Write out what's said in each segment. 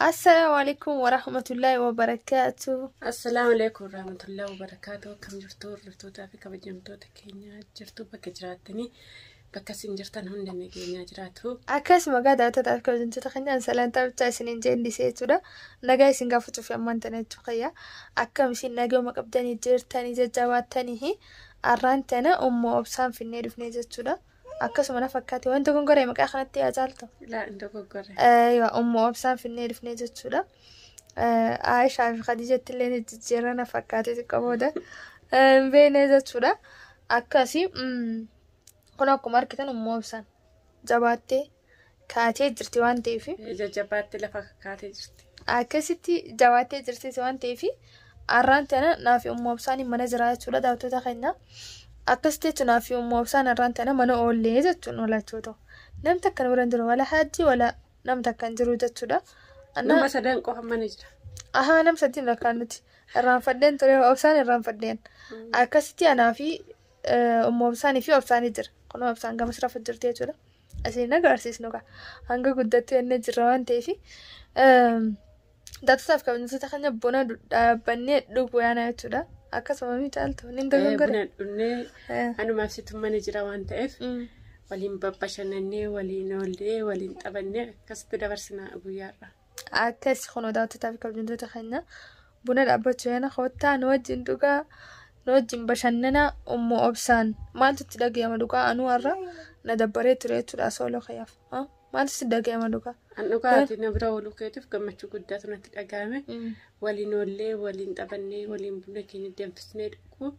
Assalaamu alaikum warahmatullaahi wabarakaatu. Assalaamu alaikum warahmatullahi wabarakaatu. Akkam jirtu hordoftootaa fi kabajamtoota keenya jirtu bakka jiraattanii bakka isin jirtan hunda nageenyaa jiraatu. Akkasuma gaa daawwattoota fi kabajamtoota keenyaan salantaa bichaa isiniin jeennisee jechuudha. Nagaa isin gaafachuuf ammaan tana jechuu kayya. Akkam isin nagama qabdanii jirtanii jajjabaattanii arraan tana ummoo obsaan finnee dhufnee jechuudha. Akkasuma na fakkaate wanti gongoree maqaa kanatti yaa caaltu. Laa hin dogoggorre. Ummoo obsaan finnee dhufnee jechuudha. Aayishaa fi Khadiijatti illee jijjiirra na fakkaate xiqqoo booda hin beekne jechuudha. Akkasii kun akkuma argitan ummoo obsaan jabaattee kaatee jirti waan ta'eef. Jajjabaattee lafa kaatee jirti. Akkasitti jabaattee jirti waan ta'eef arraan tana naaf ummoo obsaan mana jira jechuudha daawwattoota keenya. Akkasitti jechuun naaf ummoo obsaan arraan tana mana oollee jechuun oolachuu ta'u. Namni takka nu bira hin jiru wala haajji wala namni takka hin jiru jechuudha. Nama sadan qofa mana jira. Ahaa nam sadiin lakkaan nuti irraanfadheen ture obsaan irraanfadheen. Akkasitti anaa fi ummoo obsaanii fi obsaanii jira. Kun obsaan gama sirra jirti jechuudha. Asiin agarsiisnu kaa hanga guddattuu jennee jirra waan ta'eef. Daawwattoota fi kabajamtoota keenya buna dhaabbannee dhuguu yaana jechuudha. Akkasuma mi caaltu ni dogoggore. Buna dhugnee anumaaf situ mana jira waan ta'eef waliin babbashannannee waliin oollee waliin taphannee akkasitti dabarsina guyyaarra. Akkas kun daawwattoota fi kabajamtoota keenya buna dhaabbachuu yaana kottaa nu wajjin dhugaa nu wajjin bashannana ummoo obsaan maaltu itti dhaga'ama dhugaa anuu har'a na dabbaree ture jechuudha sooloo kiyyaaf. Maaltu itti dhaga'ama dhugaa? An dhugaatii na bira ooluu keetiif gammachuu guddaatu natti dhaga'ame. Waliin oollee waliin taphannee waliin buna keenya danfisnee dhuguu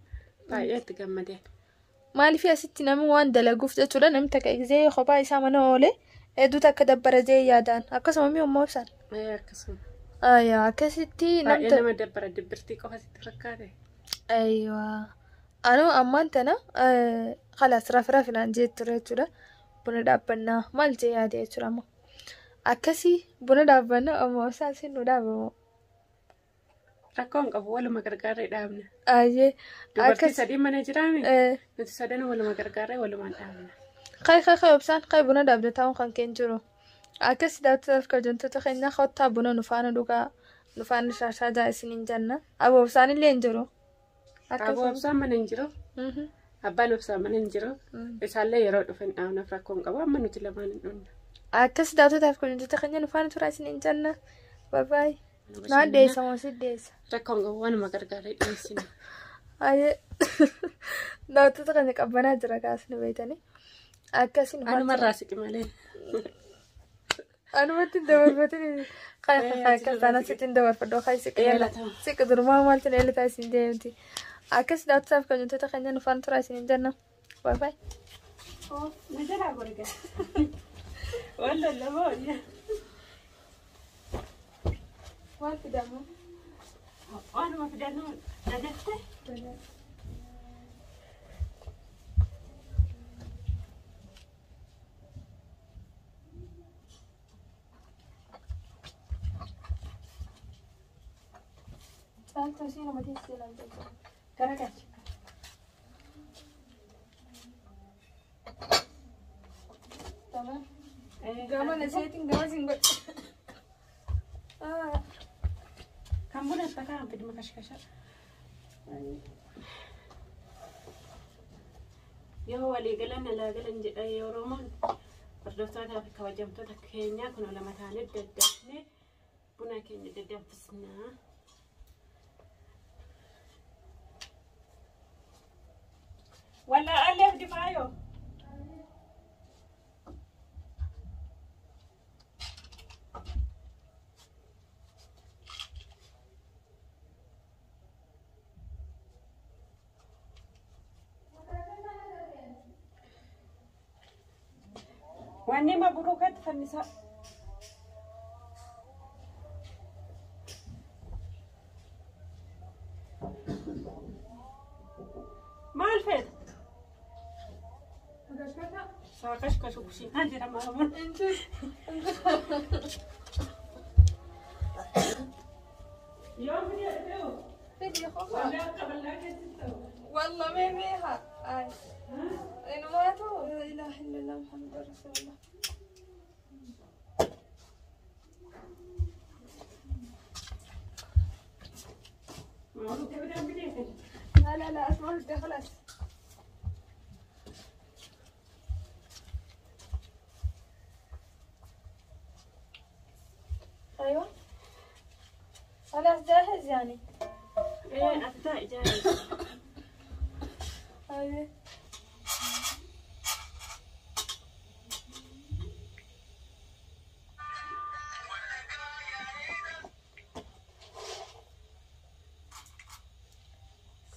baay'ee itti gammadeen. Maaliif asitti namni waan dalaguuf jechuudha namni takka gisee kophaa isaa mana oolee hedduutu akka dabbara jee yaadaan akkasuma mi ummoo obsaan. Akkasuma. Ayyaa akkasitti Baay'ee nama dabbara dibbirtii qofa sitti fakkaate. Ayyoo anuu ammaan tana khalaas rafi rafinaan jee ture jechuudha. Buna dhaabbannaa maal jee yaade jechuudha amma. Akkasii buna dhaabbannaa ammoo obsaan sin nu dhaabamu. Rakkoo hin qabu waluma gargaarree dhaabna. Ayyee Dubartii sadii mana jiraame nuti sadan waluma gargaarree walumaan dhaabna. Kai kai kai obsaan kai buna dhaabde taa'uun kan keen jiru. Akkasii daawwattoota fi kabajamtoota keenya kottaa buna nu faana dhugaa nu faana shaashaa jaa isiniin jenna. Aboo obsaan illee hin jiru. Aboo obsaan mana hin jiru. Abbaan obsaan mana hin jiru. Isaallee yeroo dhufan dhaabnaaf rakkoo hin qabu amma nuti lamaan hin dhufna. Akkasii daawwattoota fi kabajamtoota keenya nu faana turaa isiniin jenna. Bye bye. Naan deessa moo si deessa? Rakkoo hin qabu waanuma gargaarree dhiyeessina. Ayyee daawwattoota keenya qabbanaa jira kaasni beeytanii. Akkasii nu faana. Anumarraa siqi malee. Anumatti hin dabarfatin akkas taana sitti hin dabarfadhu kai siqi siqi durumaa maaltu na eelitaa isin deemti. Akkas daawwattoota fi kabajamtoota keenya nu faana turaa isiniin jenna. Bye bye. Na jalaa godhe. Waan lallaboo wayya. Maal fidamu? Waanuma fidannu dagatte. Caaltuu ishee nama teessee ilaalcha. Gara galchi. Tamam. Gama na isheetiin gama siin godhe. Kan buna itti kaan fiduma kashkasha. Yoo walii galan alaa galan jedha yoo Oromoon hordoftootaa fi kabajamtoota keenyaa kun lama taanee daddafnee buna keenya daddanfisnaa. Wala aleef difaayoo. Wanni mabruukatti fannisaa. Maal feeta? Saakashkashu kushiinaa jira maamun. Yoo fidee dhufee Fidii qofa. walaa akka bal'aa keessatti ta'u. والله ما بيها. أي. إنه ما لا إله إلا الله محمد رسول الله. لا لا لا اسمع بدي خلاص. ايوه خلاص جاهز يعني. ايه أتاء جاهز. ايوه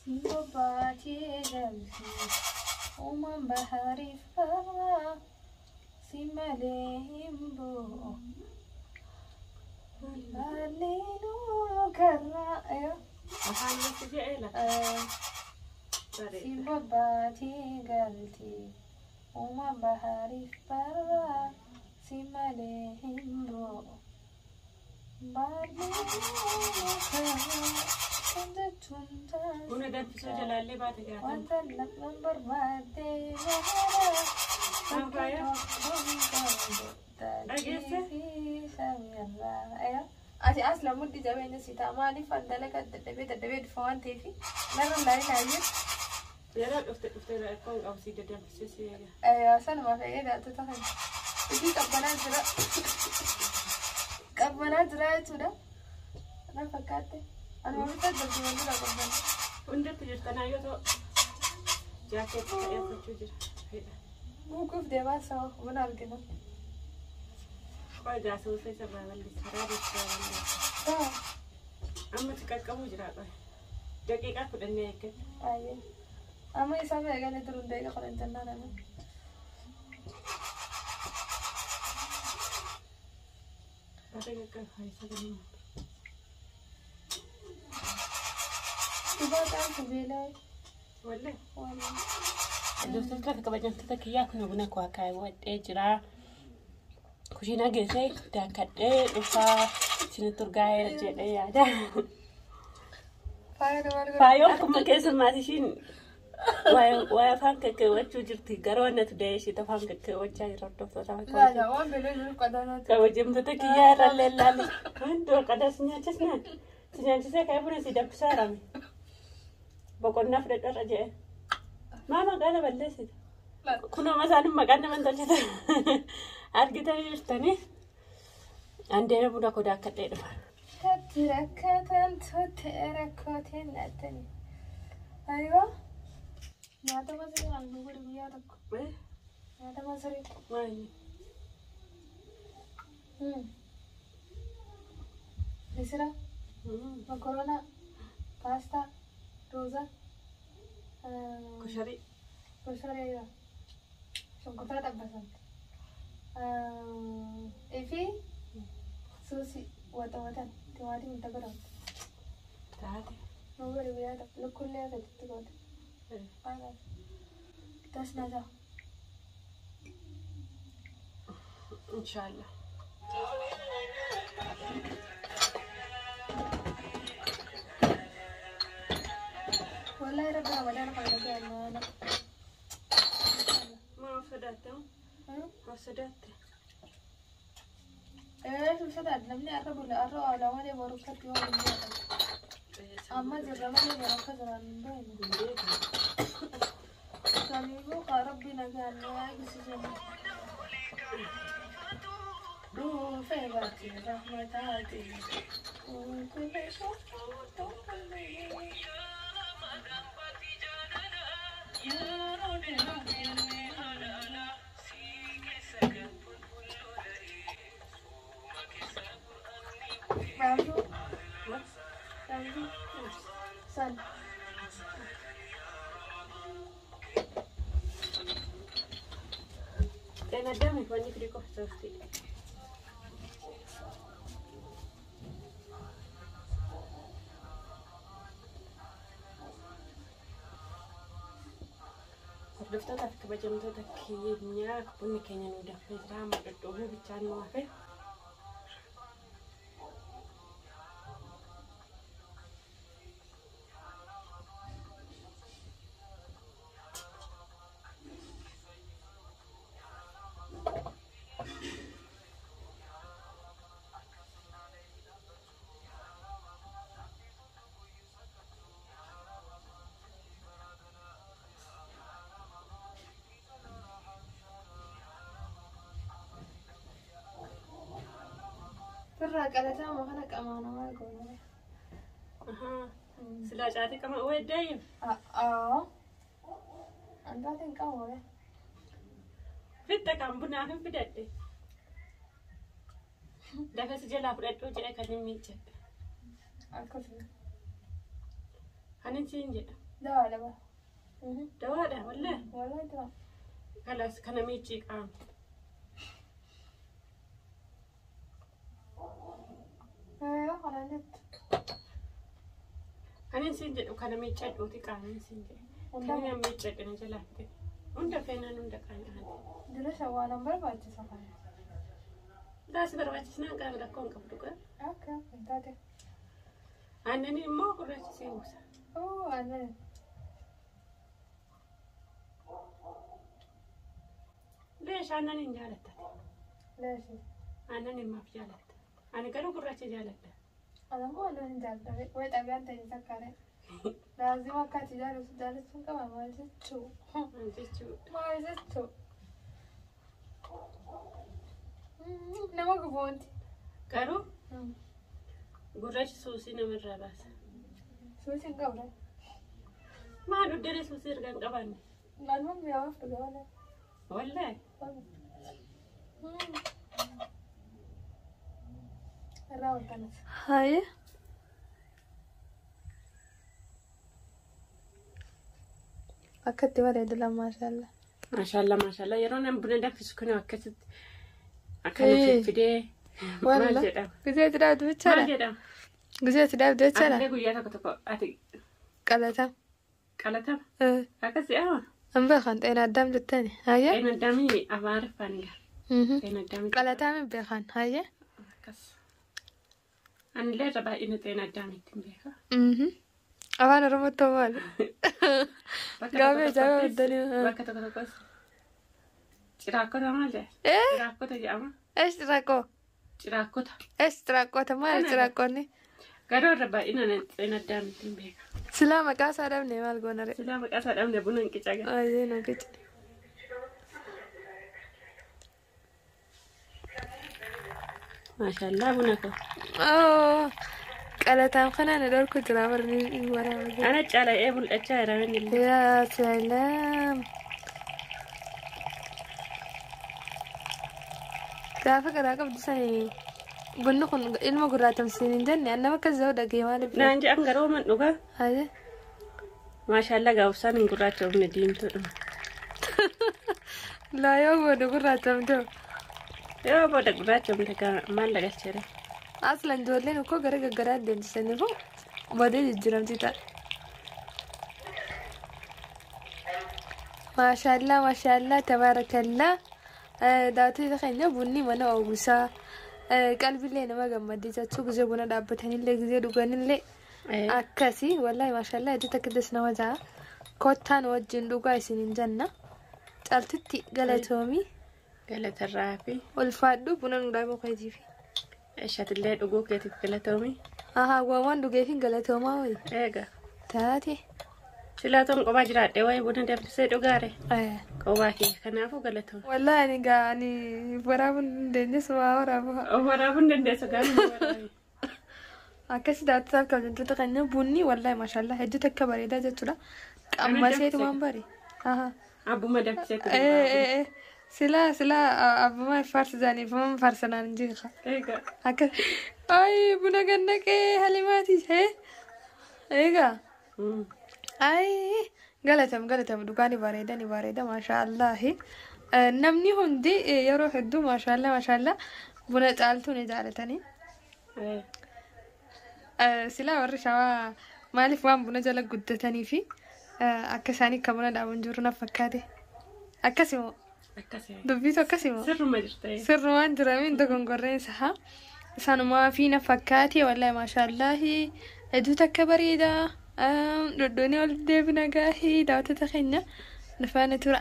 سيباتي جلسي ومن بحري فرا سيماليهم بو بالينو كرا. ايوه Afaan irratti je'eela. Bareeda. سيباتي قلتي ومن بحري فرا سيماليهم بو بالينو كرا. Buna danfisuu jalaallee baate gaatan. Wanta lamaan barbaadde Kan faaya? Dhageesse? Ati as lamutti jabeenya si ta'a maaliif an dalaga dadhabee dadhabee dhufa waan ta'eef narra laalii laalii Yeroo dhufte dhuftee rakkoon qabu si daddanfisee si eega. sanuma fe'ee daatota kan itti qabbanaa jira qabbanaa jira jechuudha na fakkaatte anuma bitta darbii wal dura qabbanaa. Hundatti jirtanaa yoo ta'u jaakeetti ta'ee uffachuu jira. Fedha. Buukuuf deemaa sama buna argina. Qoy gaasuusa isa babal'isa. Karaa beeksisaa bal'isa. Amma si qaqqabuu jira qoy. Daqiiqaa 10 eeggatu. Baay'ee. Amma isaan eegalee turuun daqiiqa 10 jennaan amma. Barree qaqqabu haisa ganama. Dhufaa ta'an beelaa. Wallee. Wallee. Hordoftoota fi kabajamtoota kiyyaa kun buna koo kaawwadhee jira. Kushiinaa geessee daakadhee dhufaa isinitti urgaa'eera jedhee yaada. Faaya nama argatu. Faayoon kun keessummaas ishiin waa'ee afaan kakkeewwachuu jirti. Gara wanna tudee ishee afaan kakkeewwachaa jira hordoftoota fi Laala waan beelaa jiru qadaanaati. kabajamtoota kiyyaa irrallee ilaali. Waan qadaa si nyaachisnaan si nyaachisee ka'ee buna si danfisaa rame. Boqonnaa fudhadharra jedhe. Maa maqaa balleessite? Kunoo isaan maqaan nama hin tolchite. Argitanii jirtanii. Andeema buna koo daakkadhee dhufa. Tatti rakkatan totte rakkooteen naattani. Aywa. Nyaata masarii kan nu godhu guyyaa tokko. Nyaata masarii. Maali? Misira, makorona, paastaa, ruuza, Kusharii. Kusharii shunkurtaa xabbasamte. Fi suusii waxa waxan timaatimii itti godhamte. Taate. Nu godhu guyyaa tokko lukkuullee akkasitti goote. Tas na ta'a. Inshaallah. Wallahi rabbi ramadaan kana dhaga'e. Maa of sodaatte? Of sodaatte? Sodaadha namni har'a bula har'a oola malee boru akkatti waan hin beekan. Amma jirra malee boru akka jiraan hin beeknu. Samiifuu kaa rabbi nagaan nu eegsise. Dhuufee baatee rahmataati. Raafuu. Raafuu. San. ጤና አዳም wanni firii qofa soofti. Hordoftootaa fi kabajamtoota keenyaa bunni keenya nu danfee jira. Amma dhodhoohee bichaan nu hafe. Firraa qalataama kana qamaa namaa goone. Ahaa. Silaa caatii qama weeddeeyyu. A'aa. Antaatiin qabu re. Fitta kan bunaaf hin fidadhe. Lafa si jalaa fudhadhuu jedhe kan hin miiccadhe. Akkasuma. Anin siin jedha. Dawaa lama. Dawaadha wallee. Walaa dawaa. Kalas kana miiccii qaama. Yoo kanaan jettu. Anin siin jedhu kana miiccadhuuti qaama siin jedhe. Kan inni miiccadhe na jalaatte. Hunda feenaan hunda qaama haati. Dura shawwaalaan barbaachisa kana. Laasi barbaachisnaan qaama rakkoo hin qabdu qaba. Akka taate. Aannan immoo gurraacha sii buusa. Oo aannan. Leesh aannan hin jaalattate. Leeshi. Aannan himmaaf jaalatta. Ani garuu gurraacha jaaladha. Anammoo aannan hin jaalladha. Wayi xabiyaan ta'e takkaane. Laazima akka ati jaallattu jaallachuun qaba maal jechuu? Maal jechuudha? Maal jechuu? Nama guboonti. Garuu gurraachi suusii namarraa baasa. Suusii hin qabne. Maal dhuddee suusii erga hin qabaanne? Maaluma mi'aawaaf dhuga malee. Wallaahi. Irraa walkanas. Haye. Akkatti bareedu la maashaallah. Maashaallah maashaallah yeroo nan buna danfisu kun akkasitti akkana fidee maal jedhama? Gizee itti dhaabdu Maal jechaadha. jedhama? Gizee itti dhaabdu jechaadha. Anillee guyyaa tokko tokko ati Qalatama. qalatama akkas jedhama. An beekan xeena addaam jettani. Haye. Xeena addaamii Amaariffaan gara. Xeena addaamii. Qalataami beekan. Haye. Akkas. Anillee irra baay'ina xeena addaamiitti hin beeka. Afaan Oromootti hoo maali? Bakka Gaafii tokko ajaa'ibaa tokkottis guddanii. bakka tokko tokkos ciraakkota maal jedha? Eh? Ciraakkota jedhama. Ees ciraaqoo. Ciraakkota. Ees ciraaqoota maali Kana ciraaqoonni? Garuu irra baay'ina xeena addaamiitti hin beeka. Silaa maqaa isaa dhabne maal goona ree? Silaa maqaa isaa dhabne buna hin qica gara. Ayyee nu qica. Maashaallah buna koo. Oo qalataan kanaan dhorku jira barni waraaba. Ana caala'ee mul'achaa jira inni illee. Yaa salaam. Gaafa garaa qabdu sani bunni kun ilma gurraachamsiin hin jenne annama akkas ta'u dhagee maaliif? Naan jedhan garuu man dhugaa. Ayyee. Maashaallah gaafsaan hin gurraachofne diimtuudha. Laa yoo booda gurraachamte. Yoo booda gurraachofne maal lagalcheera? Aslan ijoolleen ukkoo gara gaggaraa deemsisaniiru badee jijjiiramti ta'a. Maashaallah maashaallah tabaarakallaa. Daawwattoota keenya bunni mana ogusaa qalbiillee nama gammaddi jechuu gizee buna dhaabbatanillee gizee dhuganillee akkasii wallaahi maashaallah iddoo takka nama ja'a. Kottaan wajjin dhugaa isin hin jenna. Caaltutti galatoomii Galatarraa fi ulfaadhu buna nu dhaabuu keetiifi. ishatillee dhuguu keetiif galatoomi. Ahaa waan dhugeefin galatoomaa wayi. Eega. Taate. Silaatoon qophaa jiraadhe wayi buna danfisee dhugaare. Qophaa kee kanaafuu galatoomi. Wallaahi ani gaa ani waraabuu hin dandeenye sumaa waraabuu. Waraabuu hin dandeessu gaanii waraabi. Akkasii daawwattoota kabajamtoota keenya bunni wallaahi maashaallah hedduu takka bareedaa jechuudha. Qammaseetu waan bare. Ahaa. Abbuma danfiseetu. Silaa silaa abbuma faarsisaanii abbuma faarsanaan hin jiru. Eega. Akka ayi buna gannaqee halimaati hee eegaa. Ayi galatam galatam dhugaa ni bareeda ni bareeda maashaallahi. Namni hundi yeroo hedduu maashaallah maashaallah buna caaltuu ni jaalatanii. Silaa warri shawaa maaliif waan buna jala guddatanii fi akka isaanii akka buna dhaabuun jiru na fakkaate. Akkasimoo Akkasii. dubbiitu akkasimoo. Sirruma jirta. Sirrumaan jiramiin dogongorreen isaa isanumaa fi na fakkaate wallaahi maashaallahi hedduu takka bareeda. Dhoddoonii ol deebina gaahii daawwattoota keenya nu faana tura.